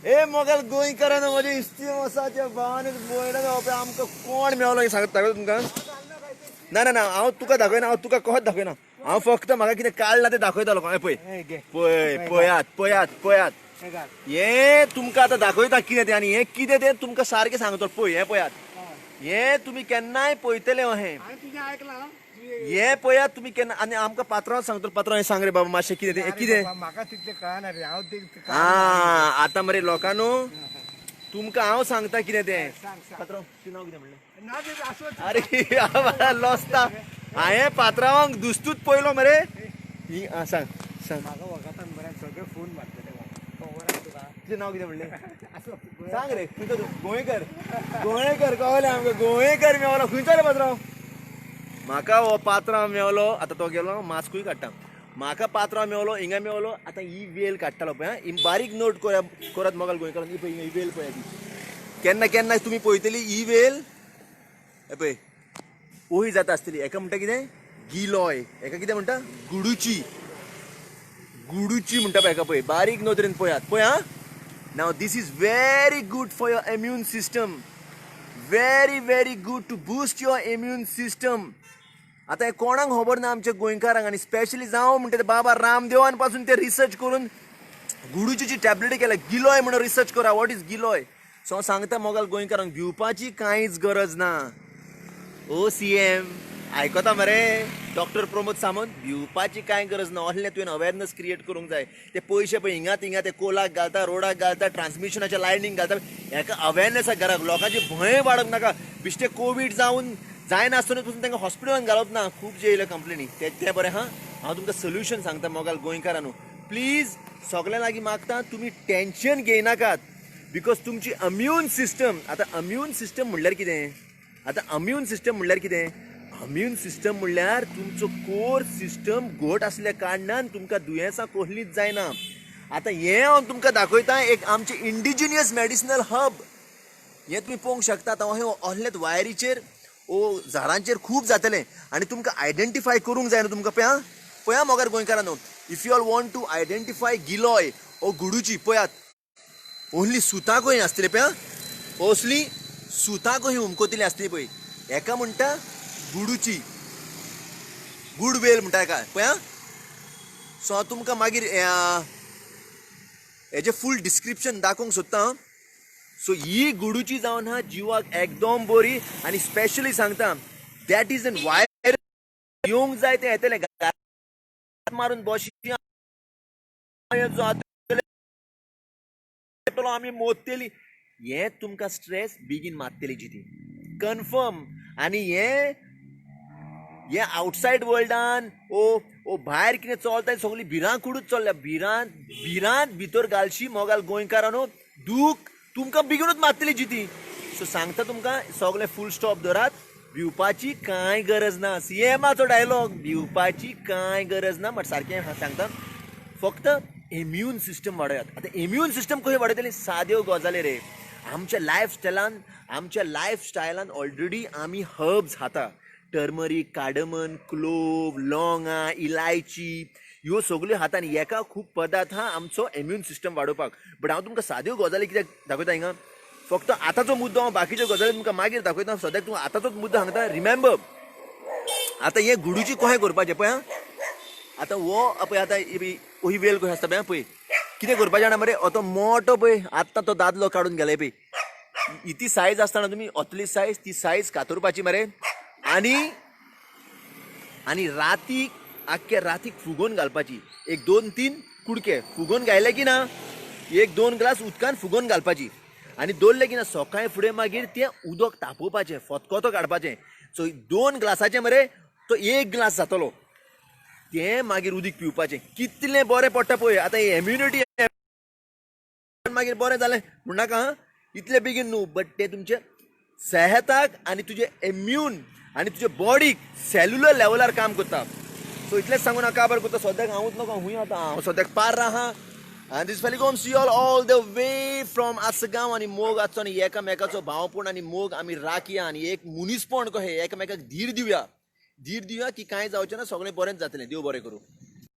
ए मोगाल गोंयकारांनो, म्हजे इस्तीम आसा त्या भावान भयणानो, पळय आमकां कोण मेवलो हें सांगता दाखयता तुमकां. ना ना ना, हांव तुका दाखयना, हांव तुका कहोच दाखयना, हांव फक्त म्हाका कितें काडलां तें दाखयता लोकांक. पळय पळय, पळयात पळयात पळयात, हें तुमकां आतां दाखयता कितें तें, आनी हें कितें तें तुमकां सारकें सांगतलो. पळय हें पळयात, हें तुमी केन्नाय पळयतले अहें, हें पळयात तुमी केन्ना. आनी आमकां पात्रांव सांगतलो, पात्रांव हें सांग रे बाबा मातशें कितें तें, कितें म्हाका तितलें कळना रे. हांव आतां मरे लोकांनो तुमकां हांव सांगता कितें तें. पात्रांव तुजें नांव कितें म्हणलें? अरे लॉसता हांवें पात्रांवांक दुस्तूच पळयलो मरे. सांग सांग, सगळे फोन मारतले. तुजें नांव कितें म्हणलें सांग रे. खंयचो तूं? गोंयकर. गोंयकर कळलें आमकां, गोंयकर मेवलो. खंयचो रे पात्रांव? म्हाका हो पात्रांव मेवलो, आतां तो गेलो, मास्कूय काडटा. म्हाका पात्रांव मेवलो, हिंगा मेवलो. आतां ही वेल काडटालो पळय, ही बारीक नोट करात मोगाल गोंयकारान. ही पळय, ही वेल पळय, ती केन्ना केन्ना तुमी पळयतली ही वेल. पळय ओही जाता आसतली. हेका म्हणटा कितें? गिलोय. हेका कितें म्हणटा? गुडूची. गुडूची म्हणटा पळय हेका. पळय बारीक नदरेन पळयात, पळय. आं, Now this is very good for your immune system, very very good to boost your immune system. आतां हें कोणाक खबर ना आमच्या गोंयकारांक, आनी स्पेशली जावं म्हणटा ते बाबा रामदेवान पासून ते रिसर्च करून गुडूची टॅबलेट केल्या. गिलोय म्हणून रिसर्च करा, what is giloy. सो हांव सांगता मोगाल गोंयकारांक, भिवपाची कांयच गरज ना. ओ सी एम आयकता मरे डॉक्टर प्रमोद सावंत, भिवपाची कांय गरज ना. असलें तुवें अवेरनस क्रिएट करूंक जाय. ते पयशे पळय हिंगा थिंगा ते कोलाक घालता, रोडाक घालता, ट्रान्समिशनाच्या लायनीक घालता. हेका अवेरनसाक घराक लोकांचे भंय वाडोवंक नाका. बिश्टे कोवीड जावन जायनासतना पसून तांकां हॉस्पिटलान घालप ना. खूब जे येयले कंप्लेनी ते बरें. हा, हांव तुमकां सोल्युशन सांगता मोगाल गोंयकारांनो, प्लीज सगळ्यां लागीं मागता, तुमी टेंशन घेयनाकात, because तुमची इम्यून सिस्टम. आतां इम्यून सिस्टम म्हणल्यार कितें? आतां इम्यून सिस्टम म्हणल्यार कितें? इम्यून सिस्टम म्हणल्यार तुमचो कोर सिस्टम घट आसल्या कारणान तुमकां दुयेंसां कसलींच जायना. आतां हें हांव तुमकां दाखयता, एक आमचें इंडिजिनियस मेडिसिनल हब. हें तुमी पळोवंक शकता. आतां हें असलेच वायरीचेर ओ झाडांचेर खूब जातलें, आनी तुमकां आयडेंटिफाय करूंक जाय न्हू तुमकां. पळया पळया मोगार गोंयकारांनो, if you all want to identify giloy ओ गुडूची, पळयात ओन्ली सुतां कहीं आसतली. पळया असली सुतां कहीं उमकोतली आसतली पळय. हेका म्हणटा गुडूची, गुड वेल म्हणटा हेका. पळया, सो हांव तुमकां मागीर हेजें फूल डिस्क्रिप्शन दाखोवंक सोदता. सो ही गुडूची जावन हा जिवाक एकदम बरी, आनी स्पेशली सांगता, that is an wire येवंक जाय तें येतलें. मारून बशी आमी मोत्तेली, हें तुमकां स्ट्रेस बेगीन मारतली जिती कन्फर्म. आनी हें हें आवटसायड वर्ल्डान ओ ओ भायर कितें चलता, सगळी भिरांकूडच चल्ल्या. भिरांत भिरांत भितर घालशी मोगाल गोंयकारांनो, दूख तुमकां बेगीनूच मारतली जिती. सो सांगता तुमकां सगळें, फूल स्टॉप दवरात, भिवपाची कांय गरज ना. सीएमाचो डायलॉग, भिवपाची कांय गरज ना. बट सारकें सांगता, फक्त इम्यून सिस्टम वाडयात. आतां इम्यून सिस्टम कशी वाडयतली? साद्यो गजाली रे. आमच्या लायफस्टायलान, आमच्या लायफस्टायलान ऑलरेडी आमी हर्ब्स खाता. टर्मरीक, कार्डमन, क्लोव, लवंगां, इलायची ह्यो सगल्यो खाता, आनी हेका खूब पदार्थ आहा आमचो इम्यून सिस्टम वाडोवपाक. बट हांव तुमकां साद्यो गजाली कित्याक दाखयता हिंगा, फक्त आतांचो मुद्दो. हांव बाकीच्यो गजाली तुमकां मागीर दाखयता, सद्याक तुमकां आतांचोच मुद्दो सांगता. रिमेंबर, आतां हें गुडूची कशें करपाचें पळय. आतां हो पळय, आतां ही वेल कशी आसता पळय. पळय कितें करपाचें जाणा मरे, तो मोटो पळय आत्तां तो दादलो काडून गेले पळय, इतली सायज आसतना तुमी अतली सायज, ती सायज कातरपाची मरे, आनी आनी रातीक आख्खे रातीक फुगोवन घालपाची. एक दोन तीन कुडके फुगोवन घायले की ना, एक दोन ग्लास उदकान फुगोवन घालपाची आनी दवरले की ना, सकाळी फुडें मागीर तें उदक तापोवपाचें, फतकतो काडपाचें. सो 2 ग्लासाचें मरे तो 1 ग्लास जातलो, तें मागीर उदीक पिवपाचें. कितलें बरें पडटा पळय. आतां इम्युनिटी मागीर बरें जालें म्हणनाका हां, इतलें बेगीन न्हू, बट तें तुमचें सेहताक आनी तुजें इम्यून आनी तुजे बॉडीक सेल्युलर लेवलार काम करता. सो इतलेंच सांगून हांव काबार करता. सद्याक हांवूच नको हूंय, आतां हांव सद्याक पार आहा. And this Felicom see all all the way from Assagao. आनी मोग आसचो आनी एकामेकाचो भावपण आनी मोग आमी राखया, आनी एक मनीसपण कशें एकामेकाक धीर दिवया, धीर दिवया की कांय जावचें ना, सगळें बरेंच जातलें. देव बरें करूं.